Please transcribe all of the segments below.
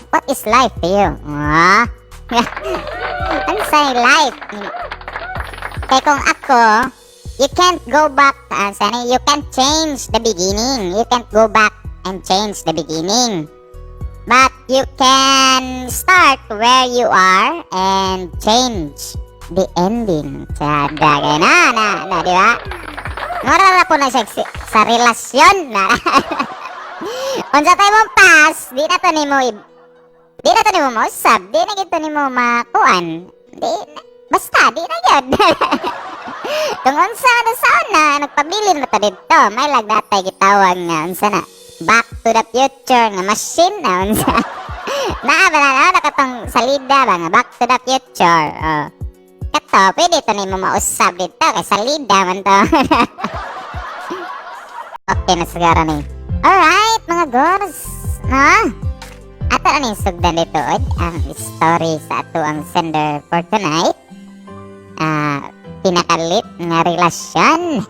What is life to you? Ah. Unsay life? Kay kung ako, you can't go back, sana, you can't change the beginning. You can't go back and change the beginning. But you can start where you are and change the ending. Sada, kay na, na, na, di ba? Mura ra po na siya sa relasyon na. Unsa tay mong past, di na to nimo mausab, di na gito nimo makuan. Di na, basta di na gyud. Kung unsa na sa una, nagpabilin na ta didto, may lagdatay gitawag nga unsa na, Back to the Future nga machine na unsa. Naa ba na na katong salida ba nga Back to the Future. Oh. Kato, pwede to nimo mausab dito kay salida man to. Okay na siguro ni. Alright, mga girls. No? Ato na ning sugdan dito od ang story sa ato ang sender for tonight. Ah, "Pinakalit nga Relasyon"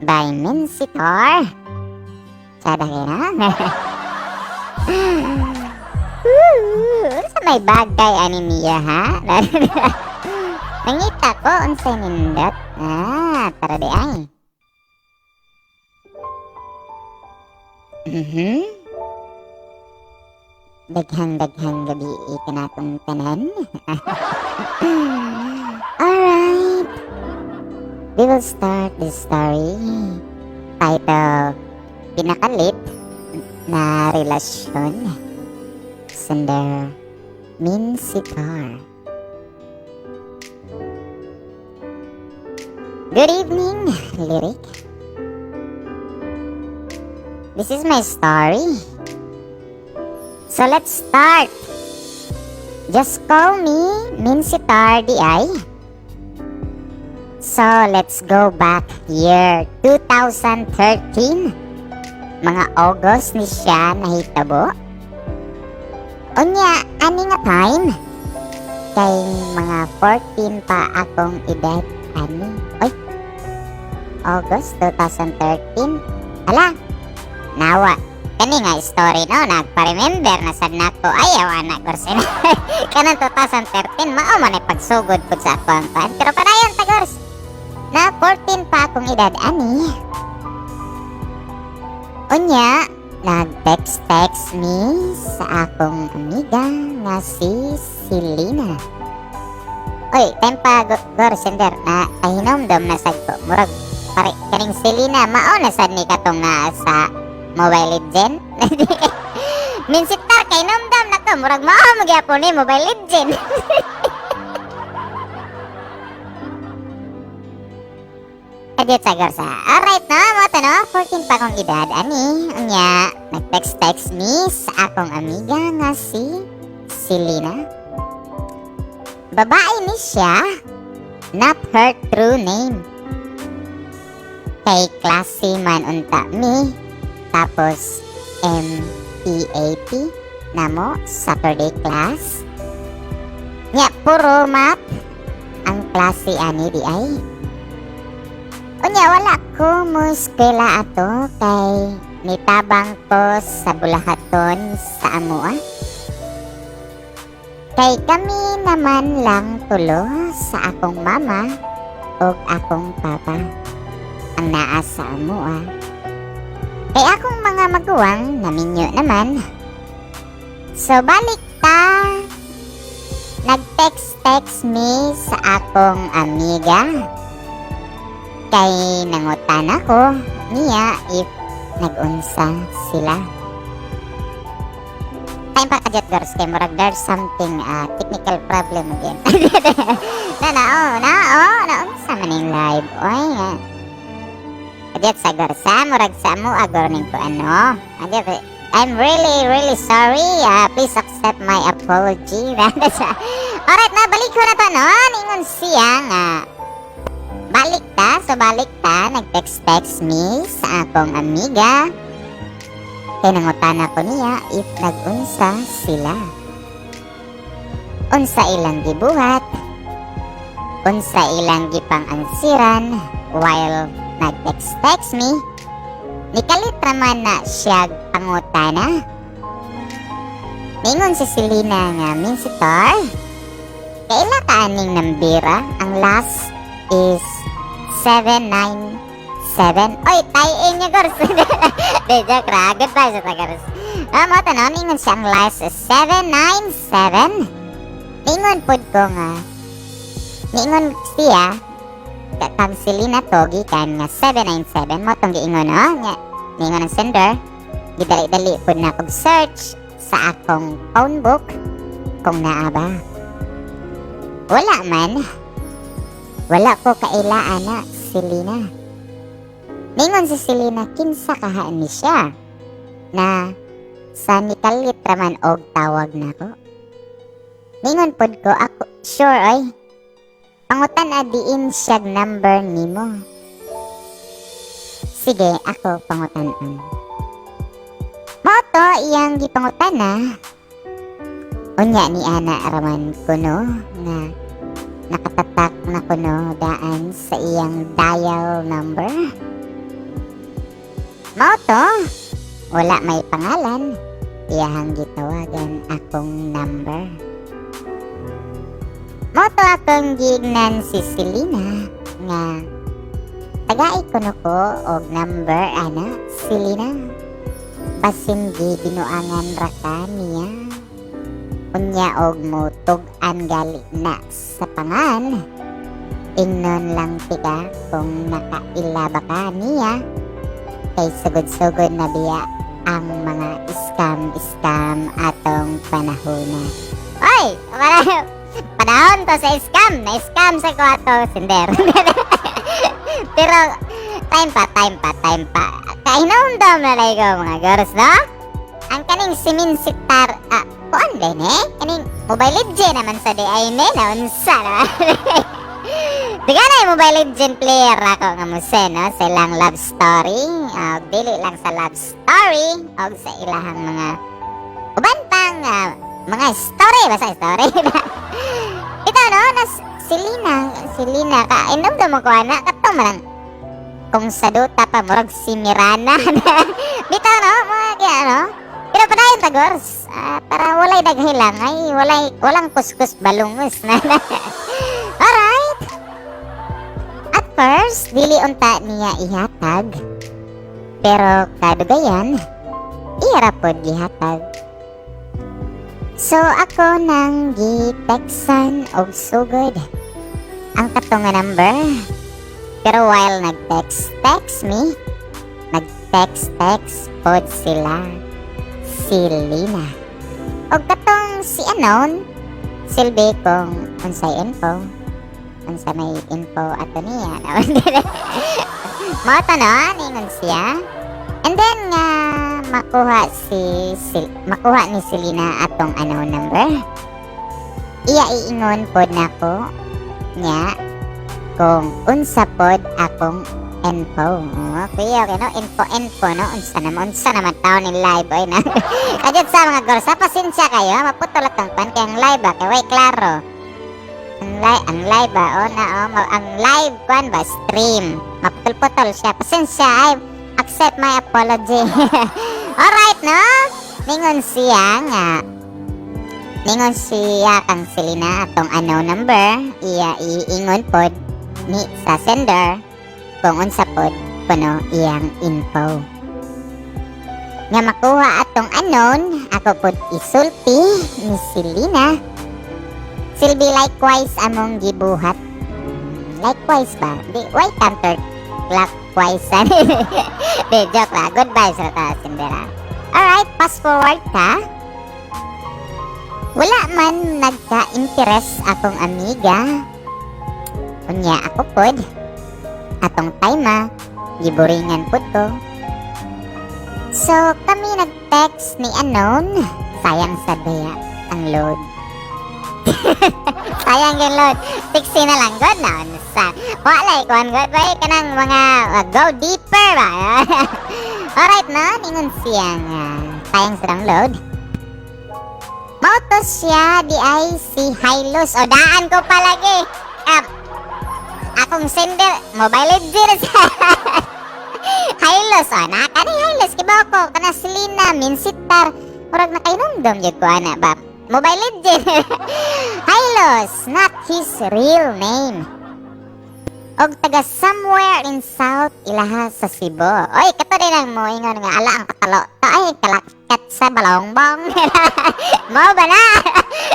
by Minsitar. Sada kay na. Sa may bagay ani niya ha? Nangita ko unsay nindot. Ah, tara di ay. Daghang-daghang gabi kanatong tanan. Alright. We will start the story title "Pinakalit na Relasyon." Sender Minsitar. Good evening, Lyric. This is my story. So let's start. Just call me Minsitar DI. So let's go back year 2013. Mga August ni siya nahitabo. Unya, ani nga time? Kay mga 14 pa akong edad ani. Oy. August 2013. Ala, nawa. Kani nga story no, nagpa-remember na sad nako. Ayaw ana gors. Kanang 2013 mao man ay pagsugod pud sa ako ang pan. Pero padayon ta, gors. Na 14 pa akong edad ani. Unya, nag-text-text mi sa akong amiga nga si Selena. Oy, time pa gor sender na kahinomdom na sad ko. Murag pare kaning Selena mao na sad ni katong naa sa Mobile Legend. Minsitar kay nomdom na ko murag mao magyapon ni Mobile Legend. Adyo sa gorsa. Alright no, mo to no, 14 pa akong edad ani. Unya, nag-text-text mi sa akong amiga nga si Selena. Babae ni siya, not her true name. Kay klase man unta mi, tapos MPAP namo Saturday class. Nya puro math ang klase ani di ay. Unya wala ko mo eskwela ato kay nitabang ko sa bulahaton sa amoa. Kay kami naman lang tulo sa akong mama ug akong papa ang naa sa amoa. Kay akong mga maguwang naminyo naman. So balik ta. Nag-text-text mi sa akong amiga. Kay nangutan ako niya if nag-unsa sila. Time pa kadyot girls kay murag there's something technical problem again. Na na oh na oh na unsa man ning live oy nga. Kadyot sa gorsa murag sa mo agor ning ko ano. Kadyot, I'm really really sorry. Please accept my apology. Alright na balik ko na to no. Ningon siya nga balik ta, so balik ta, nag-text-text mi sa akong amiga. Kay nangutan ako niya if nag-unsa sila. Unsa ilang gibuhat, unsa ilang gipang-ansiran while nag-text-text mi. Nikalit raman na siya pangutana. Ningon si Selena nga, "Minsitar, kaila ka aning nambira? Ang last is 797." Oy, tayin niya, gors. Di, joke ra. Goodbye sa tagars. Ah, mo tanon, ningon siya ang last is 797. Ningon pod ko nga, ningon siya, kag Selena to, gikan nga 797, mo tong giingon, no? Nga, ningon ang sender, gidali-dali pod na kog search sa akong phone book kung naa ba. Wala man. Wala ko kaila ana, Selena. Ningon si Selena, kinsa kaha ni siya na sa nikalit raman og tawag nako. Ningon pod ko, ako, sure oy. Pangutan diin siyag number nimo. Sige, ako pangutan-on. Mao to iyang gipangutana. Unya ni ana raman kuno nga nakatatak na kuno daan sa iyang dial number. Mao to, wala may pangalan. Iyahang gitawagan akong number. Mao to akong giingnan si Selena nga tagai kuno ko og number ana, Selena. Basin gibinuangan ra ka niya. Unya og mo tug-an gali na sa pangan. Ingnon lang tika kung nakaila ba ka niya. Kay sugod-sugod na biya ang mga scam-scam atong panahona. Oy! Panahon to sa scam! Na-scam sa ko ato, sender. Pero, time pa, time pa, time pa. Kahinumdom na lang ko mga girls, no? Ang kaning siminsitar, ah, kuan din eh? Kaning Mobile Legend naman sa di ay ne, naunsa naman. Di ka na yung Mobile Legend player ako nga mo no? Sa ilang love story, og dili lang sa love story, og sa ilahang mga uban pang mga story, basta story. Ito no, nas Selena, Selena ka, inom mo ko ana, kato man lang kung sa Dota pa murag si Mirana. Bitaw no, mga kaya no. Pero padayon ta gors, para walay daghilang ay walay walang kuskus balungos na. Alright. At first, dili unta niya ihatag. Pero kadugayan, iya ra pod gihatag. So ako nang gi-textan og sugod ang kato nga number. Pero while nag-text text me, nag-text text pod sila si Lina. Og katong si Anon, silbi kung unsay info. Unsa may info ato niya. Mao to no, ningon siya. And then nga makuha ni Selena atong ano number. Iya iingon pod nako nya kung unsa pod akong info. Oh, okay no, info info no, unsa naman taon ni live oy na. Kadyot sa mga gorsa, pasensya kayo, maputol atong pan kay ang live ba kay way klaro. Ang live ba oh na oh, ang live kwan ba stream. Maputol-putol siya. Pasensya ay accept my apology. Alright no? Ningon siya kang Selena atong ano number, iya iingon pod ni sa sender kung unsa pod kuno iyang info. Nga makuha atong unknown, ako pod isulti ni Selena. Silbi likewise among gibuhat. Likewise ba? Di, why counter clockwise? Di, joke lah. Goodbye sa ta, sendera. Alright, fast forward ka. Wala man nagka-interest akong amiga. Unya ako pod. Atong time ah, giboringan pod ko. So, kami nag-text ni Anon. Sayang sa daya ang load. Sayang yung load. Tiksi na lang, god na. Sa, wala kuan god ba kanang mga go deeper ba. Alright no, ningon siya nga sayang sa load. Mao to siya di ay si Hylos. O daan ko palagi. Akong sender Mobile Legends. Hylos o na kani Hylos kibaw ko kana Selena Minsitar. Murag nakainumdom jud ko ana ba. Mobile Legend. Hylos, not his real name. Og taga somewhere in South ilaha sa Cebu. Oy, kato din ang moingon nga ala ang katalo. Ta ay kalakat sa balongbong. Mo ba na?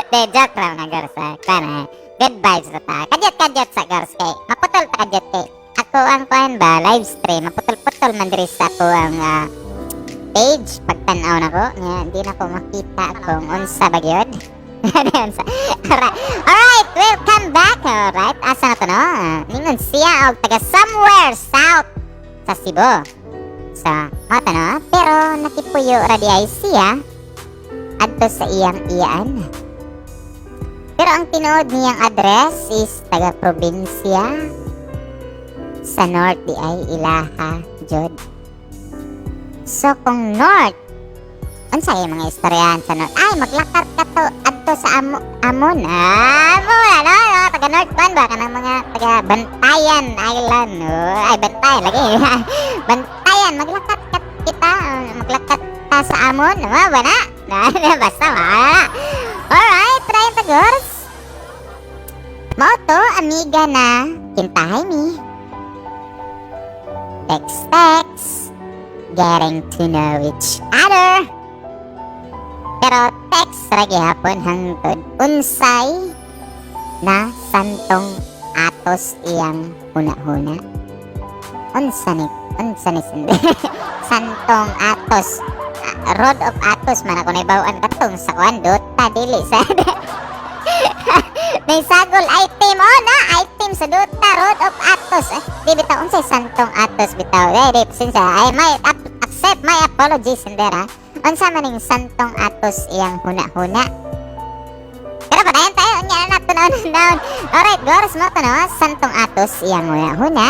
De joke ra, mga girls, ha. Kana. Good vibes na ta. Kadyot-kadyot sa, girls, kay maputol ta kadyot kay ako ang kuan ba, live stream maputol-putol man diri sa ako ang page pagtan-aw nako nga hindi na ko makita kung unsa ba gyud. Unsa. Alright. Alright, welcome back. Alright, asa na to, no? Ningon siya og taga somewhere south sa Cebu. So, mao to, no? Pero nakipuyo ra di ay siya adto sa iyang iyaan. Pero ang tinuod niyang address is taga probinsya sa north di ay ilaha jud. So kung north, unsa kay mga istoryahan sa north? Ay, maglakat ka to adto sa amo amon. Ah, mo ano, no, taga north ban ba kanang mga taga Bantayan Island. Oh, ay, Bantayan lagi. Bantayan, maglakat ka kita, maglakat ta sa amon, mo ba na? Na, basta ba. Alright, try ta, girls. Mao to, amiga na kintahay mi. Text, text. Getting to know each other. Pero text ra gihapon hangtod unsay na santong atos iyang huna-huna. Unsa ni santong atos? Ah, Rod of Atos man ako naibawan katong sa kuan Dota, dili sa may sagol item, oh, na item sa Dota, Rod of Atos. Eh, di bitaw, unsay santong atos bitaw? Eh, di pasensya, ay may accept my apologies in there, ha. Unsa man ning santong atos iyang huna-huna? Pero padayon tayo, unya na nato naon down. Alright, girls, mo to, no, santong atos iyang huna-huna.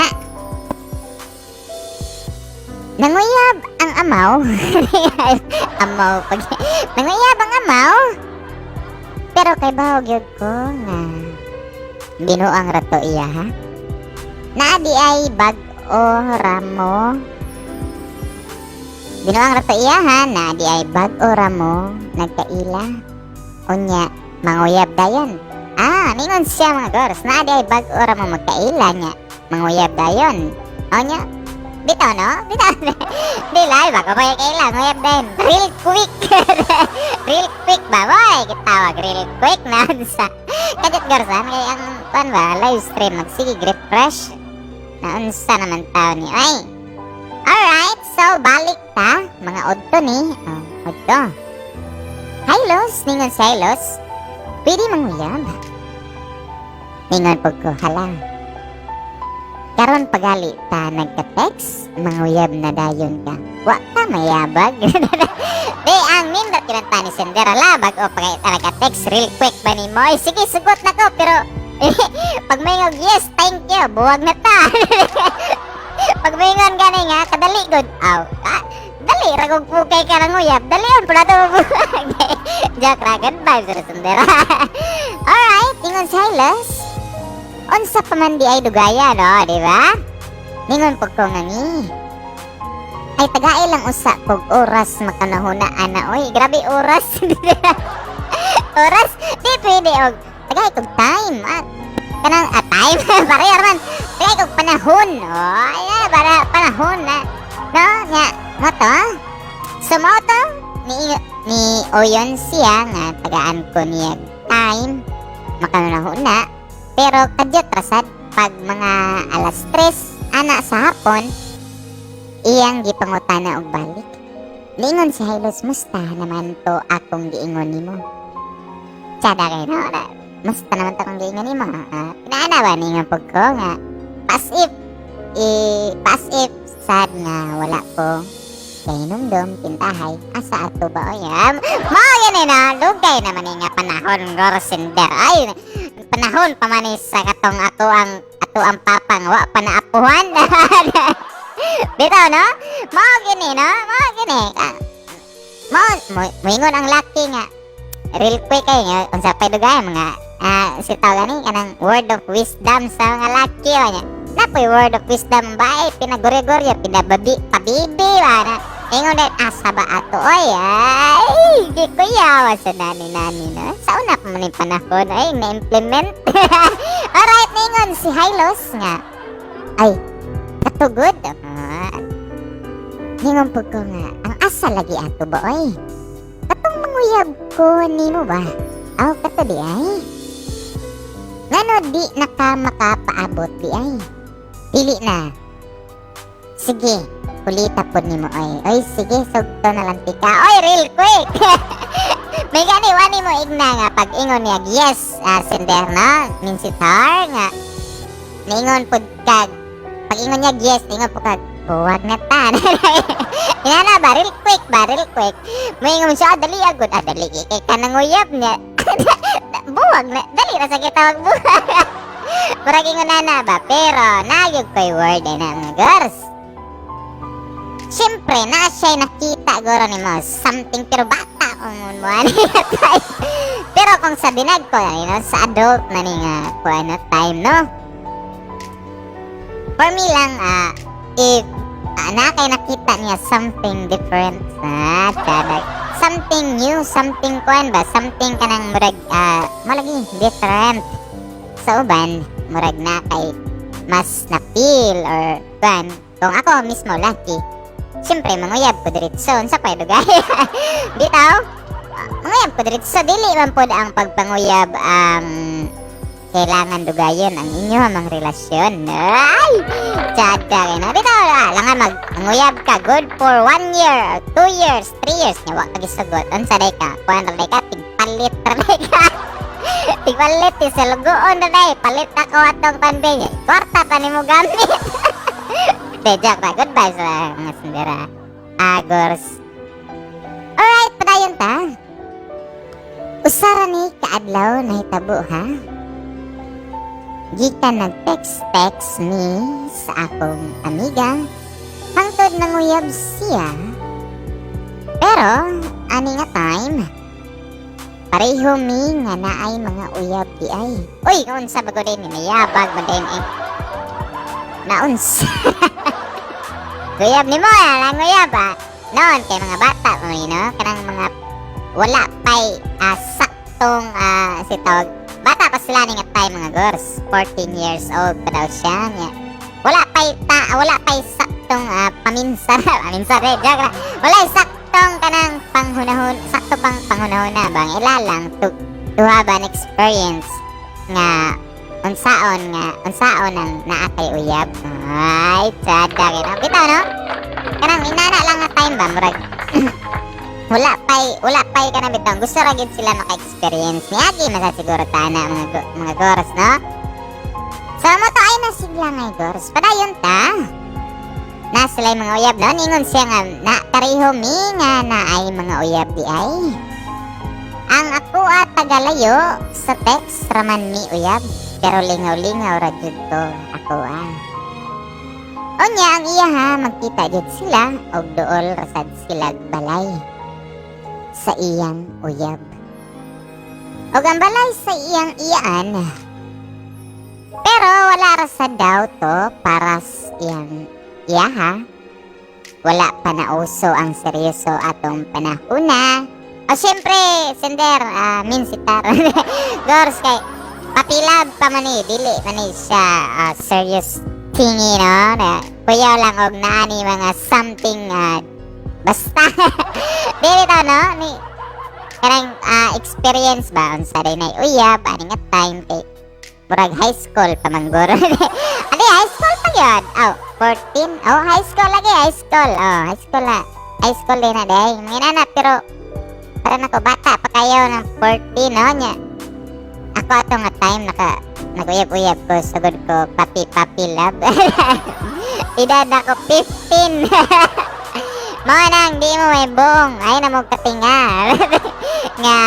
Nanguyab ang amaw. Amaw pag nanguyab ang amaw. Pero kay bawo gyud ko nga binuang rato iya, ha. Naa di ay bag-o ramo. Binuang rato iya, ha, naa di ay bag-o ramo nagkaila. Unya manguyab dayon. Ah, ningon siya, mga girls, naa di ay bag-o ramo magkaila nya manguyab dayon. Unya bitaw, no? Bitaw. Di lai ba ko kaya kaila nguyab dayon. Real quick. Real quick ba boy? Kitawag real quick na sa. Kadyot, girls, ha, kay ang kuan ba, live stream magsige refresh. Na unsa naman tao ni ay. Alright, so balik ta mga odto ni. Oh, odto. Hylos, ningon si Hylos. Pwede manguyab. Ningon pug ko, hala. Karon pagali ta nagka-text, manguyab na dayon ka. Wa ka mayabag. Di, ang nindot kinanta ni Cinderella, bag-o pa kay ta nagka-text, real quick ba ni mo? Ay, sige, sugot na ko, pero pag may yes, thank you, buwag na ta. Pag maingon gani nga, kadali gud. Aw, ah, dali ra kog pukay ka ng uyab. Dali on pula to mabuwag. Joke ra, good vibes ra, Sundera. Alright, ingon si Hylos. Unsa pa man di ay dugaya, no, di ba? Ningon pug ko nga ni. Ay tagae lang usa kog oras makanahuna ana oy, grabe oras. Oras di pwede og tagae kog time. Ah, kanang time pareho man. Tagae kog panahon. Oh, ay para panahon na. No, nya mo to. So mo to ni Oyon siya nga tagaan ko niya time makanahuna. Pero kadyot rasad pag mga alas 3 ana sa hapon iyang gipangutana og balik. Niingon si Hylos, "Musta naman to akong giingon nimo?" Tsada kay no, na, "Musta naman to akong giingon nimo?" Ah, pinaana ba ningon pug ko nga as if as if sad nga wala ko kay numdum kintahay asa ato ba oy, ah, mo gani na dugay naman ni nga panahon, Gorsender, ay panahon pa man ni sa katong ato ang papa nga wa pa naapuhan bitaw, no? Mo gini, no, mo gini. Ah, mo moingon ang laki nga real quick kay nga unsa pay dugay mga si tawag gani kanang word of wisdom sa mga laki o nya napoy word of wisdom ba ay pinagorya-gorya pinababi pabibi ba na ingon din asa ba ato oy ay. Gikuyawa sa nani-nani, no? Sa una pa man yung panahon, ay, na-implement. Alright, ningon si Hylos nga. Ay, katugod. Ah, ningon po ko nga, ang asa lagi ato ba, oy? Katong manguyab ko nimo ba? Aw, kato di ay. Ngano di naka makapaabot di ay? Dili na. Sige, kulita po nimo oy. Oy, sige, sugto na lang tika. Oy, real quick. May gani wani mo igna nga pag ingon niya yes, sender no, minsitar nga. Ningon pud kag pag ingon niya yes, ningon pud kag buwag na ta. Inana ba, real quick ba, real quick. Moingon siya, ah, dali agad, ah, dali kay ka nanguyab niya. Buwag na, dali ra sa kita buwag. Murag ingon na ba, pero nayog ko'y word ay na mga girls. Siyempre, na siya'y nakita guro ni mo something, pero bata kung mo ani. Pero kung sa binag ko, sa adult na ni nga kung ano time, no? For me lang, if na kay nakita niya something different, tiyadag. Something new, something kuan ba, something kanang murag, malagi, different. Sa uban, murag na kay mas na-feel or kuan, kung ako mismo laki, siyempre, manguyab ko diretso. Unsa pa dugay? Bitaw? Manguyab ko diretso. Dili man pod ang pagpanguyab ang kailangan dugayon ang inyo amang relasyon. Ay! Tsada kay na. Bitaw, langan mag manguyab ka good for 1 year, 2 years, 3 years nga wa ka gisugot. Unsa day ka? Kuan ra day ka, tigpalit ra day ka. Tigpalit sa lugoon ra day. Palit ako atong panday. Kwarta pa nimo gamit. De, joke ra. Goodbye sa mga sendera. Agors. Alright, padayon ta. Usara ni kaadlaw nahitabo ha. Gikan nag-text-text mi sa akong amiga. Hangtod nanguyab siya. Pero, ani nga time, pareho mi nga naay mga uyab di ay. Uy, unsa ba din ni nayabag ba din eh. Naunsa. Guyab ni mo, ah, nanguyab ah. Noon, kay mga bata mo, no? Kanang mga wala pa'y saktong si tawag. Bata pa sila ni nga time mga girls. 14 years old pa daw siya niya. Wala pa'y saktong paminsa. Paminsa eh, joke lang. Wala saktong kanang panghunahon, sakto pang panghunahon na bang ila lang to have an experience nga unsaon ang naa kay uyab. Ay, tsada kay no. Bitaw no? Kanang inana lang nga time ba murag wala pa'y kanang bitaw gusto ra gid sila maka-experience niagi man sa siguro tana mga gors no. So mo to ay na sigla nga gors. Padayon ta. Na sila mga uyab no, ningon siya nga na pareho mi nga na ay mga uyab di ay. Ang ako at tagalayo sa text raman mi uyab pero lingaw-lingaw ra jud to ako ah. Unya ang iya ha magkita jud sila og duol rasad sila balay sa iyang uyab. Og ang balay sa iyang iyaan. Pero wala ra sa daw to para sa iyang iyaha. Wala pa nauso ang seryoso atong panahuna. O syempre, sender, minsitar. Gors kay puppy love pa man ni, dili man ni siya serious thingy no. Na, kuyaw lang og naani mga something basta. Dili to no ni kanang experience ba unsa day nay uyab ani nga time kay murag high school pa man guro. Ani high school pa gyud. Oh, 14. Oh, high school lagi, high school. Oh, high school na. High school din na day. Mga inana pero para nako bata pa kayo ng 14 no nya. Ako ato nga time naka naguyab-uyab ko sugod ko puppy puppy love. Edad ako 15. Mao nang di mo may buong ay na mo katinga nga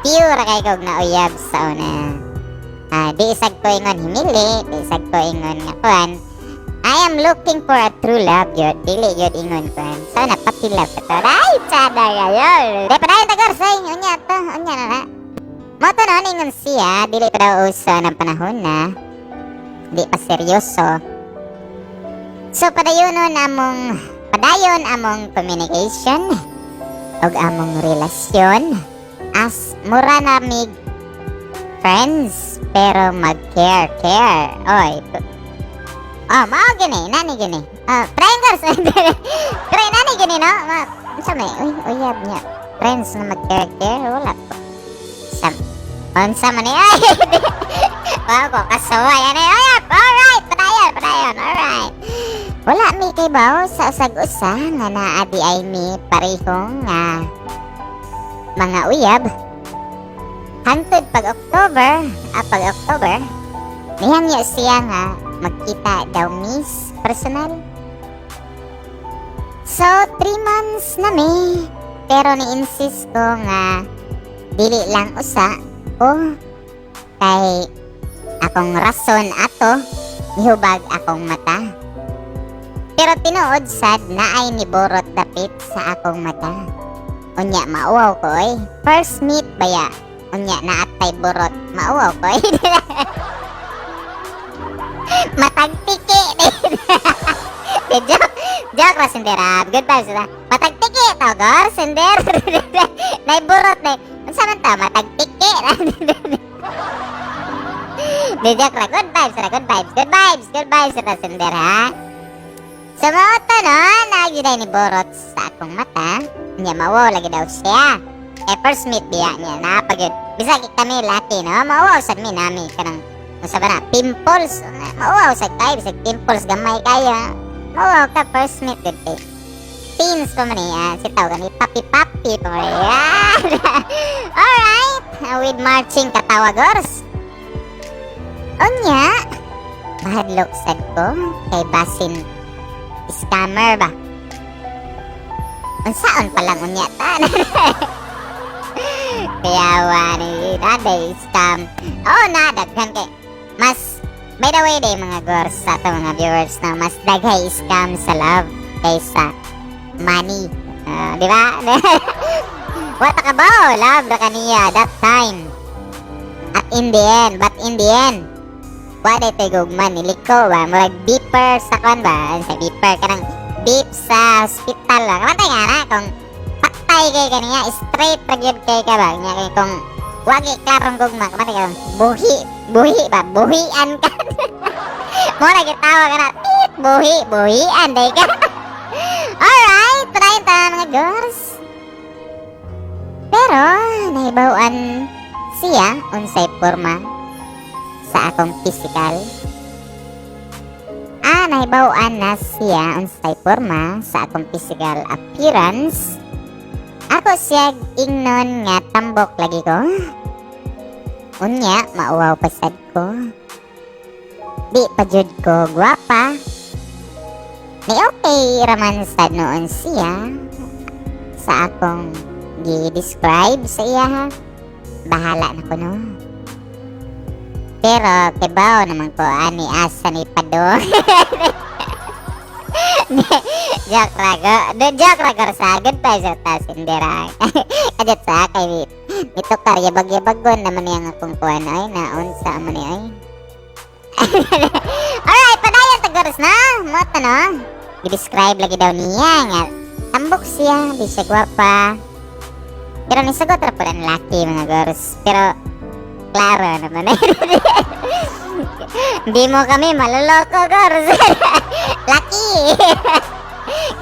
pure kay kog na uyab sa una. Di isag ko ingon himili, di isag ko ingon nga kuan. I am looking for a true love yun. Dili yun ingon kuan. So na puppy love to. Ay, tsada kayo. Di pa dayon tagor say unya to, unya na na. Mo to no ingon siya, dili pa daw uso ng panahon na. Di pa seryoso. So padayon among padayon among communication. Og among relasyon as mura na mig friends pero mag-care care. Oy. Oh, mao gini, nani gini. Ah, friends. Pero nani gini, no? Ma, unsa may uy, uyab niya. Friends na mag-care care, wala ko. Sa unsa man ni ay. Wow, ko kasaway ani. Ay, alright, padayon, padayon. Alright. Wala mi kay baw sa usag-usa nga naa di ay mi parehong nga mga uyab. Hantod pag October, nihangyo siya nga magkita daw mis personal. So, 3 months na mi. Pero ni-insist ko nga dili lang usa ko kay akong rason ato nihubag akong mata. Pero tinuod sad na ay niborot dapit sa akong mata. Unya mauwaw ko oy. First meet baya. Unya naatay borot, mauwaw ko oy. Matag tiki. De joke. Joke ra, sender ah. Good vibes ra. Matag tiki to gor sender. Nay burot nay. Unsa man ta matag tiki? De joke ra. Good vibes ra. Good vibes. Good vibes. Good vibes ra, sender ha. So mao to, no, naa ni borot sa akong mata. Nya mauwaw lagi daw siya. Eh first meet biya niya na pag bisag kami laki, no, mauwaw sad mi nami kanang unsa ba na pimples, mauwaw sad kayo bisag pimples gamay kaya mauwaw ka first meet gud kay teens pa man niya si tawag ni papi papi pa man niya. Alright, with marching katawagors. Unya mahadlok sad ko kay basin scammer ba, unsaon pa lang unya ta. Kaya ni naday scam. Oh, na daghan kay mas. By the way day mga gors, sa ato mga viewers na mas daghay scam sa love kaysa money. Ah, di ba? What ka ba? Love ra kaniya that time. At in the end, but in the end, wa day to'y gugma, niliko ba? Murag beeper sa kwan ba? Sa beeper kanang beep sa hospital ba? Kamantay nga na kung patay kay kaniya, straight ra gyud kay ka ba? Nya kay kung wagi klarong gugma, kamantay ka buhi, buhi ba? Buhian ka. Mo na gitawag ka na, tit, buhi, buhian day ka. Alright, padayon ta mga girls. Pero nahibaw-an siya unsay porma sa akong physical. Ah, nahibaw-an na siya unsay porma sa akong physical appearance. Ako siya ingnon nga tambok lagi ko. Unya, mauwaw pa sad ko. Di pa jud ko gwapa. Ni okay raman sad noon siya sa akong gi-describe sa iya ha. Bahala na ko, no. Pero kibaw naman ko ani asa ni Pado. Joke ra go. Do joke ra ko sa good vibes ra ta sindera. Adjat sa kay nitukar yabag-yabagon naman niyang akong kuan ay naon sa man ni ay. Alright, padayon ta gors na. Mo ta no. Gi-describe lagi daw niya nga tambok siya, di siya gwapa. Pero nisagot ra pud ang laki mga gors. Pero klaro naman. Di mo kami maloloko, gors. Laki.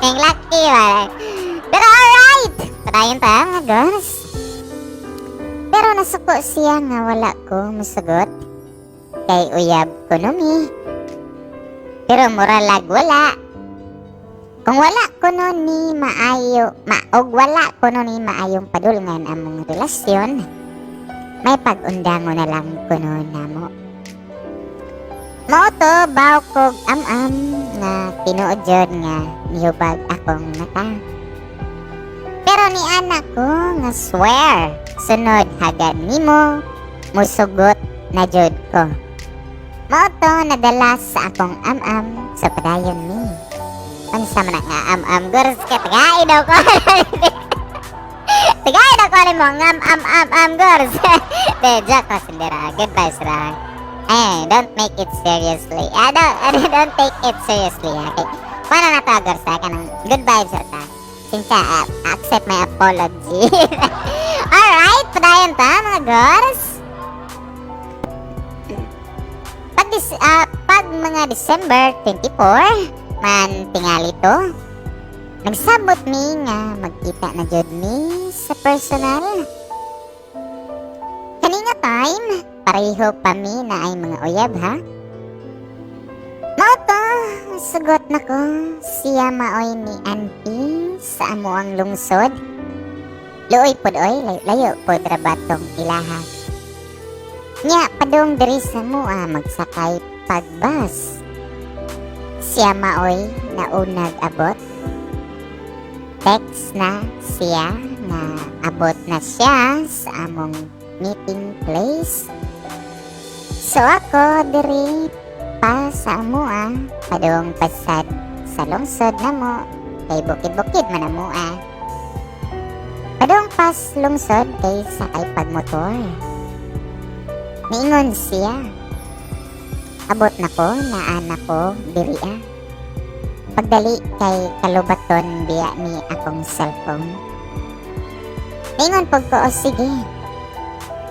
Kang laki ba. Pero alright. Padayon ta mga gors. Pero nasuko siya nga wala ko musugot. Kay uyab ko no mi. Pero muralag wala. Kung wala ko no ni maayo, maog wala ko no ni maayong padulngan among relasyon, may pag-undango na lang kuno namo. Mao to baw kog am-am nga tinuod jud nga nihubag akong mata. Pero ni anak ko nga swear, sunod hagad nimo, musugot na jud ko. Mao to nadala sa akong am-am sa padayon mi. Unsa man na nga am-am gurs ka tagay daw ko. Tagay daw ko nimo ngam am am am gurs. De joke ko sindera. Goodbye sira. Eh, don't make it seriously. Ah, don't take it seriously. Okay. Paano na to gurs ha? Kanang good vibes ra ta. Since accept my apology. Alright, padayon ta, mga girls. Pag mga December 24, man tingali to, nagsabot mi nga magkita na jud mi sa personal. Kani nga time, pareho pa mi na ay mga uyab, ha. Mao to, sugot na ko, siya maoy ni auntie sa amuang lungsod. Luoy pod oy, layo, layo pod ra ba tong ilaha. Nya padong diri sa mua magsakay pag bus. Siya maoy naunag abot. Text na siya nga abot na siya sa among meeting place. So ako diri pa sa amua, padong pasad sa lungsod namo kay bukid-bukid man amua. Padong pas lungsod kay sakay pag motor. Niingon siya, "Abot na ko, naa na ko diri ah. Pagdali kay kalubaton biya ni akong cellphone." Niingon pud ko, "O sige.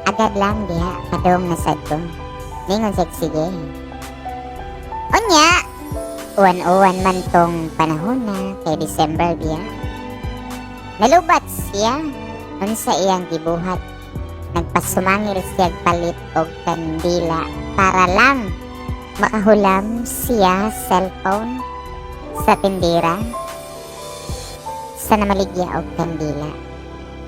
Agad lang diha, padong na sad ko." Niingon siya, "Sige." Unya, uwan-uwan man tong panahon na kay December biya. Nalubat siya unsa iyang gibuhat. Nagpasumangil siya palit og kandila para lang makahulam siya cellphone sa tindera sa namaligya og kandila.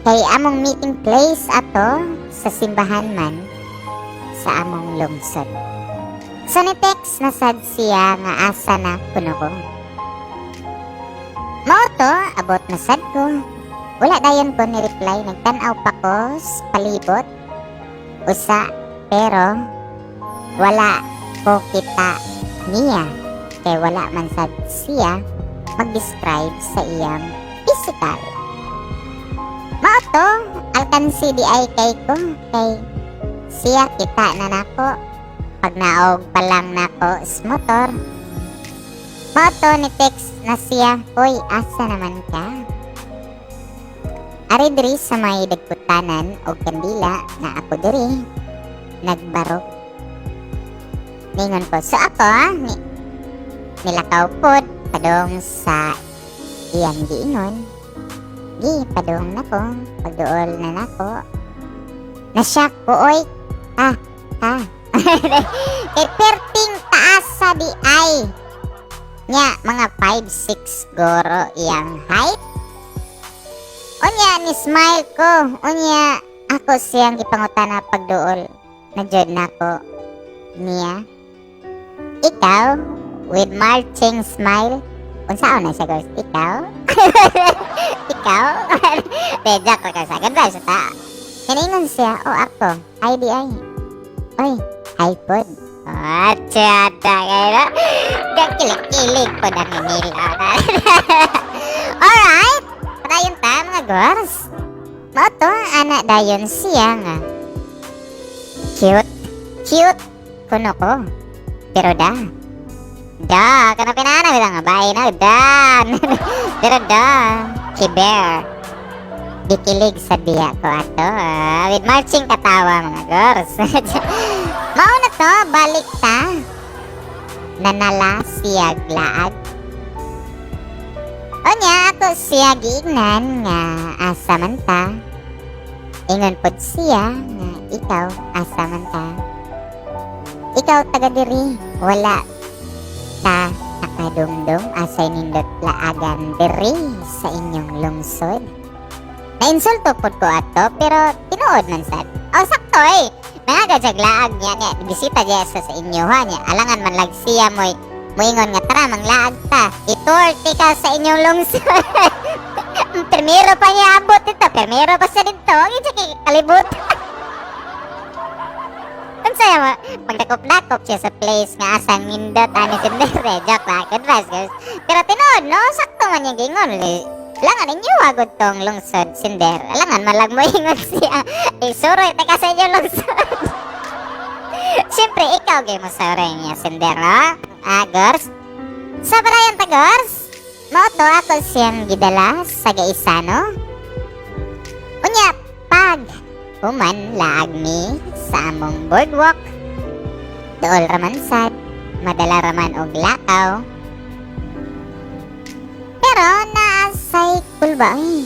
Kay among meeting place ato sa simbahan man sa among lungsod. So ni text na sad siya nga asa na kuno ko. Mao to, abot na sad ko. Wala dayon ko ni reply, nagtan-aw pa ko sa palibot. Usa, pero wala ko kita niya kay wala man sad siya mag-describe sa iyang physical. Mao to, alkansi di ay kay ko kay siya kita na nako pag naog pa lang nako sa motor. Mao to, ni text na siya, "Hoy, asa naman ka?" "Ari diri sa may dagkutanan og kandila na ako diri nagbarog." Ningon ko, so ako ah, nilakaw pod padong sa iyang giingon. Gi padong nako, pagduol na nako. Na-shock ko oy. Ah, ha. Kay perting taas sa di ay. Nya mga 5'6 goro iyang height. Unya ni smile ko. Unya ako siyang gipangutana pagduol na jud nako niya. "Ikaw?" with marching smile. Unsaon na siya, guys? "Ikaw? Ikaw?" De, joke lang sa ganda sa ta. Kiningon siya, "Oh, ako. Ay di ay. Oy, hi pod." Ah, tsada kayo. Kilig-kilig po ang nila. Alright. Padayon ta, mga girls. Mao to, ana dayon siya nga. Cute. Cute kuno ko. Pero da. Da, kana pinana bilang nga bae na da. Pero da, kiber. Gikilig sa diya ko ato. Ah, with marching katawa, mga girls. Mao na to, balik ta. Nanala siya glaag. Unya, ako siya giingnan nga asa man ta. Ingon pod siya nga, "Ikaw, asa man ta? Ikaw taga diri, wala ta nakadumdum asay nindot laagan diri sa inyong lungsod." Nainsulto pod ko ato, pero tinuod man sad. Oh, sakto eh. Nangaga siya laag niya niya bisita diya sa inyo ha niya. Alangan man lag siya mo'y moingon nga tara manglaag ta. I-tour ti ka sa inyong lungsod. Primero pa niya abot dito. Primero pa siya dito. Ang siya kay kalibot. Unsa mo magdakop-dakop siya sa place nga asang nindot ani si Ndere. Joke lang. Advice, guys. Pero tinuod no, sakto man yung gingon. Langan inyo agad tong lungsod sinder. Alangan malag mo ingon siya. Isuroy ta ka sa inyong lungsod. Siyempre, ikaw gay mo sa niya sinder, no? Ah, girls? Sa padayon ta, girls? Mao to ako siyang gidala sa Gaisano. Unya, pag human laag mi sa among boardwalk. Dool raman sad, madala raman og lakaw. Pero naa say kulba eh.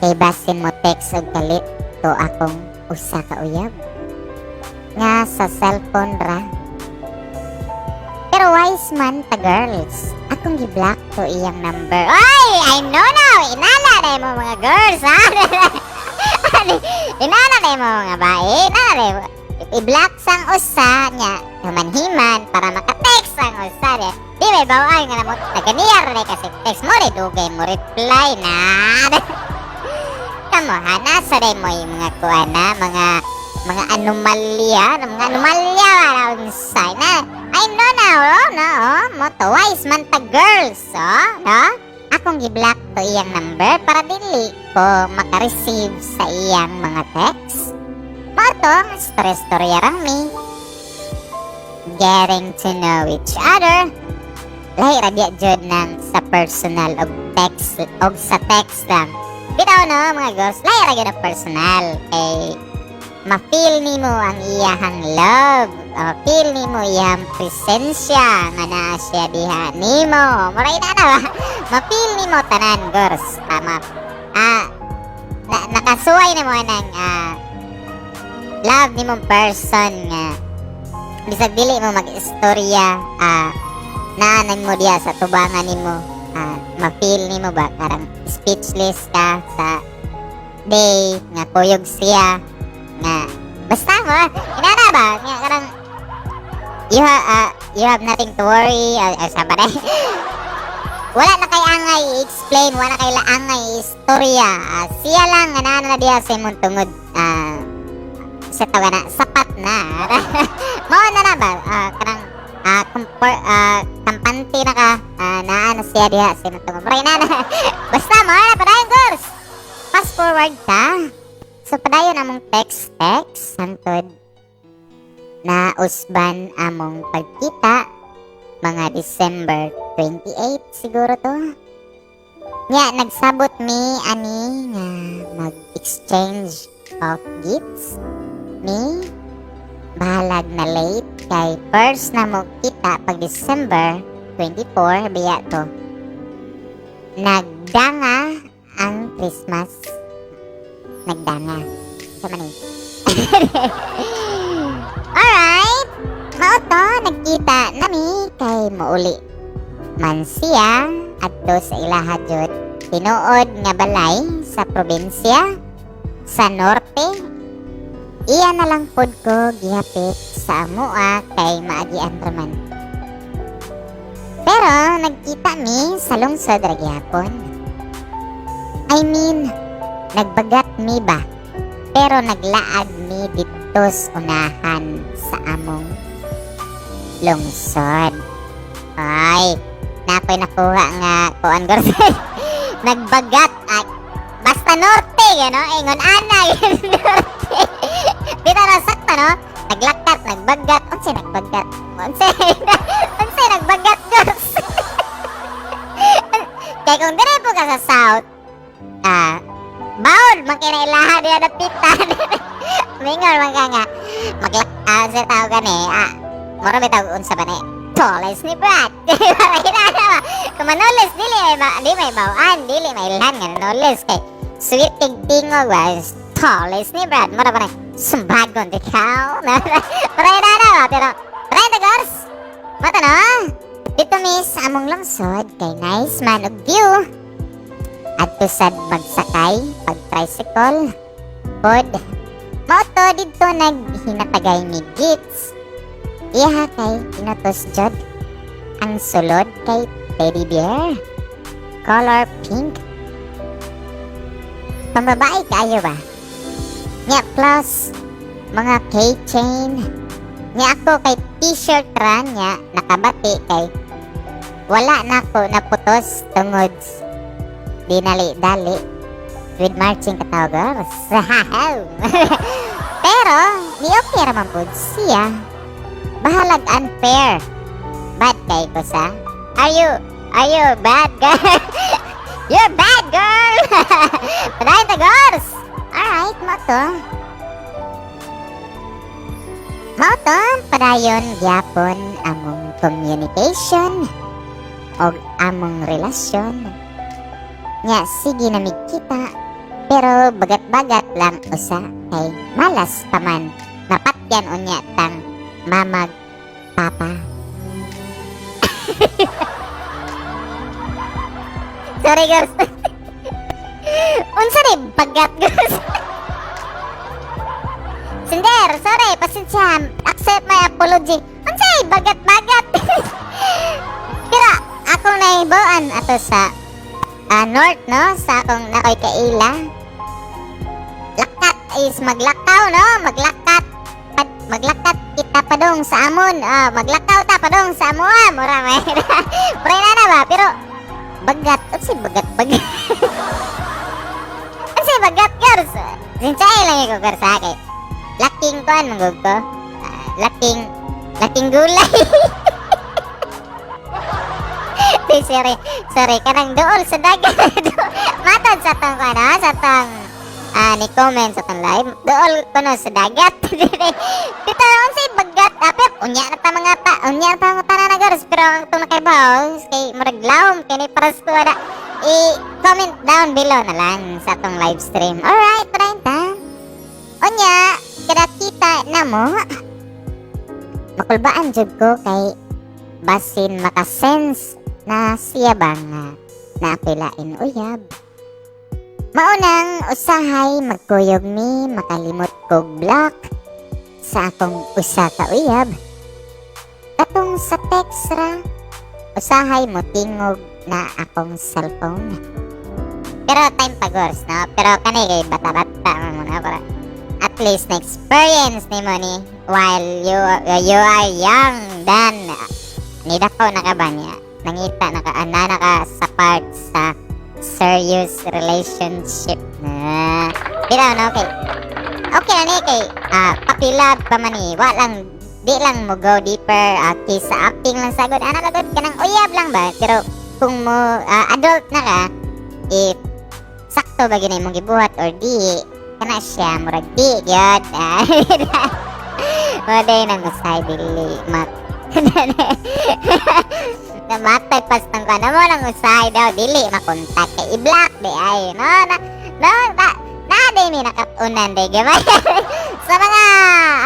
Kay basin mo text og kalit to akong usa ka uyab nga sa cellphone ra. Pero wise man ta, girls. Akong gi-block to iyang number. Ay, I know now. Inana na mo mga girls, ha? Inana na mo mga bae. Inana na mo. I-block sang usa niya. Human-himan para maka-text ang usa niya. Di may bawaan nga namo. Naganiyar na kasi text mo rin. Dugay mo reply na. Kamo ha, nasa rin mo yung mga kuan na, mga anomalya wala unsay na. I know now, oh, no, oh, mao to wise man ta, girls, oh, no? Akong gi-block to iyang number para dili ko maka-receive sa iyang mga text. Mao to, story-storya rang mi. Getting to know each other. Lahi ra biya jud nang sa personal og text og sa text lang. Bitaw no, mga girls, lahi ra gyud ang personal kay ma-feel nimo ang iyahang love, ma-feel nimo iyang presensya nga naa siya diha nimo. Muray na na ba? Ma-feel nimo tanan, girls. Tama. Ah, na, nakasuway nimo nang love nimong person nga bisag dili mo mag-istorya, naa mo diya sa tubangan nimo, ma-feel nimo ba karang speechless ka sa day nga kuyog siya nga basta mo inana ba nga karang you have nothing to worry, sa ba na wala na kay angay i-explain, wala na kay angay istorya, siya lang nga naa na diha sa imong tungod, sa tawa na sapat na. Mao na na ba, kanang comfort, kampante na ka, naa na siya diha sa imong tungod. Muray na na basta mo na padayon, girls. Fast forward ta. So padayon among text text hangtod na usban among pagkita mga December 28 siguro to. Nya nagsabot mi ani nga mag-exchange of gifts mi. Bahalag na late kay first na mo kita pag December 24 biya to. Nagdanga ang Christmas. Nagdanga. Sa man eh. Alright. Mao to, nagkita nami kay mouli man siya adto sa ilaha jud tinuod nga balay sa probinsya sa norte. Iya na lang pod ko gihapit sa amoa kay maagian raman. Pero nagkita mi sa lungsod ra gihapon. I mean, nagbagat mi ba? Pero naglaag mi didto sa unahan sa among lungsod. Ay, nakoy nakuha nga kuan girls. Nagbagat ay basta norte gano ingon ana norte. Bitaw na sakto no? Naglakat, nagbagat, unsay nagbagat? Unsay unsay nagbagat, girls? Kay kung dire po ka sa south, baon man kay na ilaha diya dapitan. Mingon man ka nga maglak sa tao gani, mura bitaw unsa ba ni? Toles ni Brad. Inana ba? Kung manoles dili ay ba, di may bawaan, dili may ilhan nga nanoles kay sweet kay tingog ba. Toles ni Brad. Mura ba na sumbagon di ka? Mura inana ba? Pero Brad girls. Mata no? Dito mi sa among lungsod kay nice man og view. Adto sad magsakay pag tricycle. Pod. Mao to didto naghinatagay mi gifts. Iyaha kay inutos jud. Ang sulod kay teddy bear. Color pink. Pambabae kaayo ba? Nya plus mga keychain. Nya ako kay t-shirt ra nya nakabati kay wala na ko naputos tungod dinali-dali with marching kataw, girls. Pero ni okay ra man pud siya. Bahalag unfair. Bad kay ko sa. Are you Are you a bad girl? You're a bad girl! Padayon ta, girls! Alright, mao to. Mao to, padayon gyapon among communication og among relasyon. Nya sige na mig kita, pero bagat-bagat lang usa kay malas pa man mapatyan unya tang mamag papa. Sorry, girls. Unsa ni bagat, girls? Sender, sorry, pasensya. Accept my apology. Unsay bagat-bagat? Pero akong nahibaw-an ato sa north, no, sa akong nakoy kaila. Lakat is maglakaw, no? Maglakat. Maglakat kita padong sa amon. Ah, maglakaw ta padong sa amoa. Mura may. Mura na ba? Pero bagat, unsay bagat bagat? Unsay bagat, girls? Sinsay lang ko, girls, ha, kay laking kuan man gud ko. Ah, laking gulay. Di, sorry, sorry, kanang duol sa dagat. Matod sa tong kuan, ha, sa tong ni comment sa tong live. Duol kuno sa dagat. Dito unsay bagat, pero unya na ta mga ta, unya na ta mga tanan na, girls, pero ang itong nakaibaw kay murag lawom kini para sa kuha. I-comment down below na lang sa atong live stream. Alright, padayon ta. Unya, kada kita na mo, makulbaan jud ko kay basin makasense na siya ba nga naa koy lain uyab. Maunang usahay magkuyog mi makalimot kog block sa akong usa ka uyab. Katong sa text ra, usahay mo tingog na akong cellphone. Pero time pa, girls, no? Pero kani kay bata-bata man mo na para at least na experience ni mo ni while you are young, then nidako na ka ba niya, nangita na ka ana na ka sa part sa serious relationship na bitaw, no? Okay, okay na ni kay puppy love pa man ni, wa lang, di lang mo go deeper, kiss sa acting lang sagod ana lagod, kanang uyab lang ba. Pero kung mo adult na ka, if sakto ba gini imong gibuhat or di kana siya, murag di gyud. Mo day nang usay dili mat namatay pas nang kana mo nang usay daw dili makontak kay i-block di ay, no? Na no na na day mi nakatunan day gamay sa mga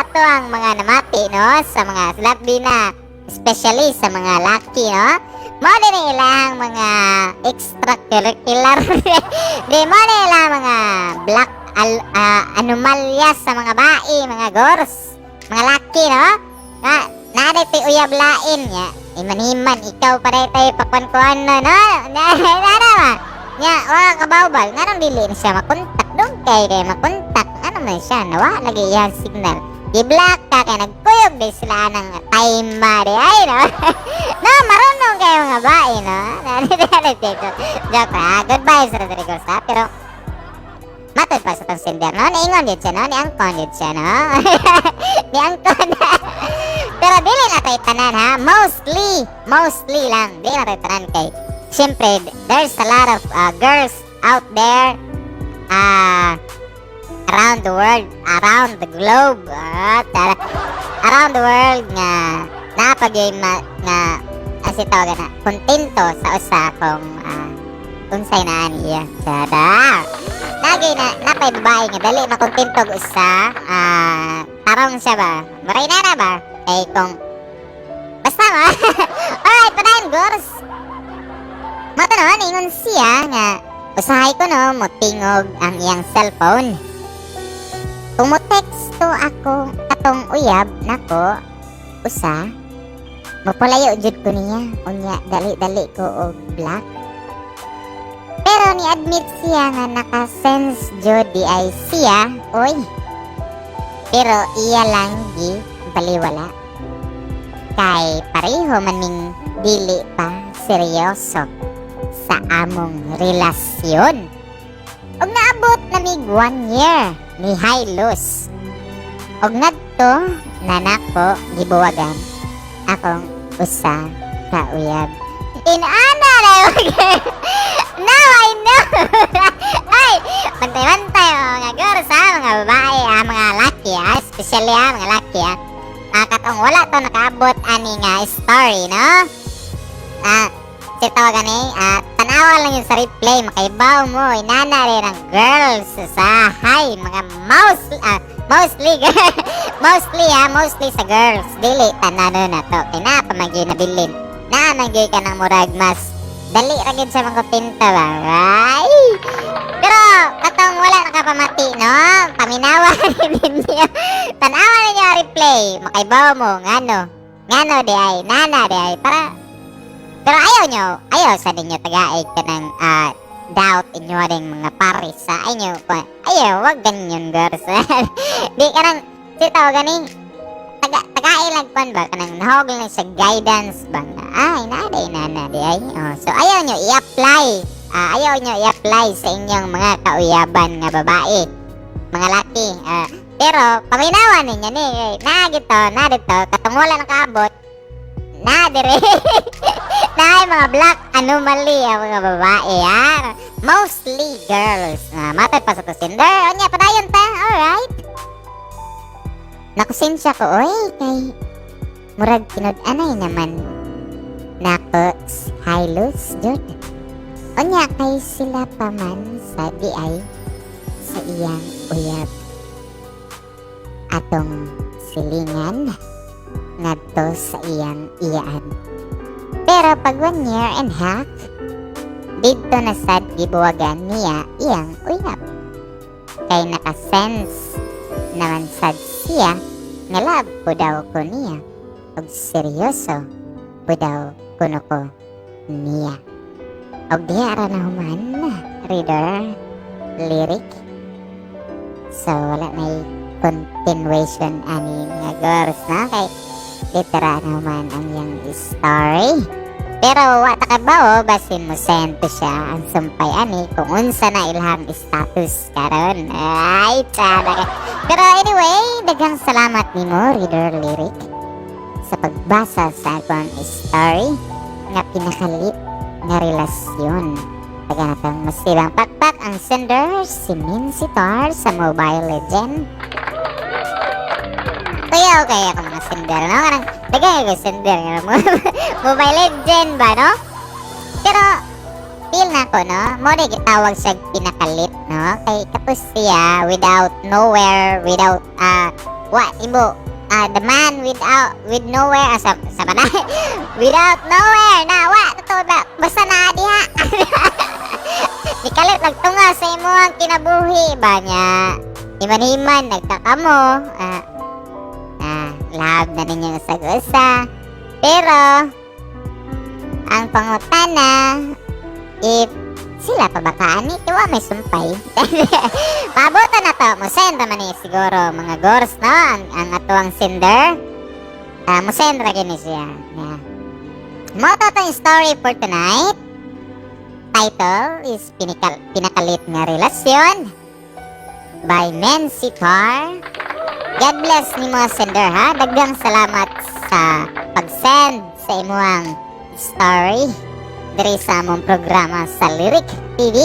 ato ang mga namati, no, sa mga labi na especially sa mga laki, no, mo din ang ilang mga extracurricular di mo na ilang mga black anomalya sa mga bae, mga gors, mga laki, no, na naa tay uyab lain nya iman-iman ikaw pa tayo pakwan-kuan na, no, na na na ba nya wa kabawbal nganong dili na siya makontak dong kay makontak ano man siya, nawa lagi iyang signal, gi-block ka kay nagkuyog di sila ng time di ay, no? No, marunong kayo mga bae, no? Joke ha, goodbye sa Rodrigo sa, pero matod pa sa tong sender, no? Niingon yun siya, no? Niangkon yun siya, no? Niangkon. Pero dili na tayo tanan, ha? Mostly, mostly lang. Dili na tayo tanan kay siyempre, there's a lot of girls out there around the world, around the globe, around the world nga napagay ma, nga asi tawag na kontento sa usa kung unsay na niya. Tada. Nagay na napay babae nga dali makontento og usa, tarong siya ba. Muray na na ba? Kay kung basta ma. Alright, padayon, girls. Mao to, ingon siya nga usahay ko no motingog ang iyang cellphone. Kung mo texto ako katong uyab nako usa, mapalayo jud ko niya, unya dali-dali ko og block. Pero ni-admit siya nga naka-sense jud di ay siya, oy. Pero iya lang gi baliwala. Kay pareho man ming dili pa seryoso sa among relasyon. Ug naabot na mig 1 year ni Hilus. Og ngadto na nako gibuwagan akong usa ka uyab. Inana na. Okay. Now I know. Ay, bantay-bantay mga girls ha, mga babae ha, mga laki ha, especially ha, mga laki ha. Katong wala to nakaabot ani nga story, no? Si tawagan ni, tanawa lang yun sa replay, makaibaw mo, inana rin ang girls sa hay, mga mostly, mostly ha, mostly sa girls, dili tanano na to, kay naa pa man gyud nabilin, naa man gyud ka ng murag mas, dali ra gyud sa mga pinta ba, right? Pero, katong wala nakapamati, no? Paminawa ninyo. Tanawa ninyo ang replay. Makaibaw mo, ngano. Ngano di ay, nana di ay, para pero ayaw nyo, ayaw sa ninyo tagaig ka ng doubt inyo ring mga paris sa inyo. Ayaw, wag ganyan, girls. Di ka nang, si tawag ganing, tagai lang kwan ba, kanang nahog lang sa guidance ba nga, ay, nada, nana, di ay. Oh, so ayaw nyo i-apply, ayaw nyo i-apply sa inyong mga kauyaban nga babae, mga laki. Pero, paminawan ninyo ni, eh, na gito, na dito, katong wala nakaabot, na dire. Na mga black anomaly ang mga babae, ha? Mostly girls. Na matay pa sa to sender. Onya, padayon ta. Alright. Nakusensya ko, oy, kay murag tinud-anay naman nako Hilus, jud. Onya, kay sila pa man sa di ay sa iyang uyab. Atong silingan ngadto sa iyang iyaan. Pero pag 1 year and half, didto na sad gibuwagan niya iyang uyab. Kay nakasense naman sad siya nga love po daw ko niya ug seryoso po daw kuno ko niya. Og diha ra na human, reader, lyric. So wala may continuation ani nga girls na kay litera na human ang iyang story. Pero wa ta kabawo, basin mo send to siya ang sumpay ani kung unsa na ilahang status karon. Ay, tsada. Pero anyway, daghang salamat nimo, reader lyric, sa pagbasa sa akong story nga "Pinakalit nga Relasyon." Taga natang masibang pakpak ang sender, si Minsitar sa Mobile Legend. Kuya, okay ako mga sender, no? Kanang, daghan ko sender nga Mobile Legend ba, no? Pero, feel na ko, no? Mo ni gitawag siya pinakalit, no? Kay kapos siya without nowhere, without, what, imo, the man without, with nowhere, sa ba na? Without nowhere, na, wa, totoo ba? Basta na, diha. Nikalit nagtunga sa imuhang kinabuhi ba niya? Himan-himan, nagkakamo, love na ninyo sa usa. Pero, ang pangutana, if sila pa ba kaani, wa may sumpay. Pabuto na to, mo-send naman ni siguro mga girls, no? Ang atuang sender. Mo-send ra gini siya. Yeah. Mo to yung story for tonight. Title is "Pinakalit nga Relasyon" by Nancy Tar. God bless ni mga sender ha. Daghang salamat sa pag-send sa imuang story diri sa among programa sa Lyric TV.